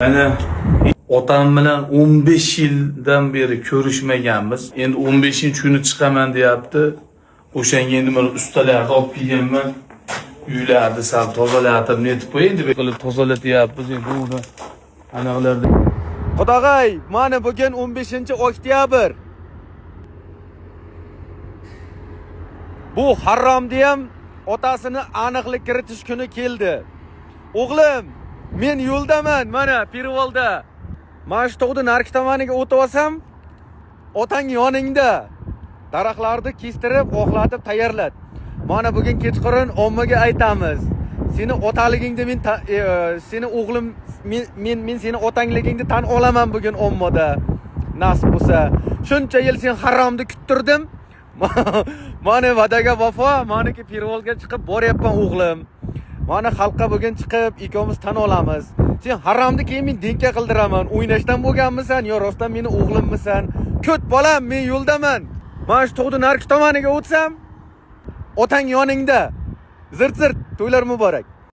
Mana otam bilan 15 yildan beri ko'rishmaganmiz. Endi 15-kuni chiqaman deyapti. O'shanga endi mana ustalarni olib kelganman. Uylarni sal tozalatib, netib qo'y endi qilib tozalatyapmiz endi uni anaqalarda. Qudag'ay, mana bugun 15-oktyabr. Bu haromni ham otasini aniqlik kiritish kuni keldi. O'g'lim, men yo'ldaman, mana Pirvolda. Mana shu tog'ni narki tomoniga o'tib olsam, otang yoningda. Daraxtlarni kestirib, oqlatib tayyorlat. Mana bugun kechqurun ommaga aytamiz. Seni otaligingni men seni o'g'lim men seni otangligingni tan olaman bugun ommada. Nasib bo'lsa. Shuncha yil sen haromni kuttirdim. Mana va'daga vafo, maniki Pirvolga chiqib boryapman o'g'lim. Mana xalqqa bugun chiqib ikkovimiz tan olamiz. Sen haromni keyin men denka qildiraman. O'ynashdan bo'lganmisan yo rostdan meni o'g'limmisan? Kut bolam, men yo'ldaman. Mana shu tog'ni narki tomoniga o'tsam, otang yoningda. Zirt zirt to'ylar muborak.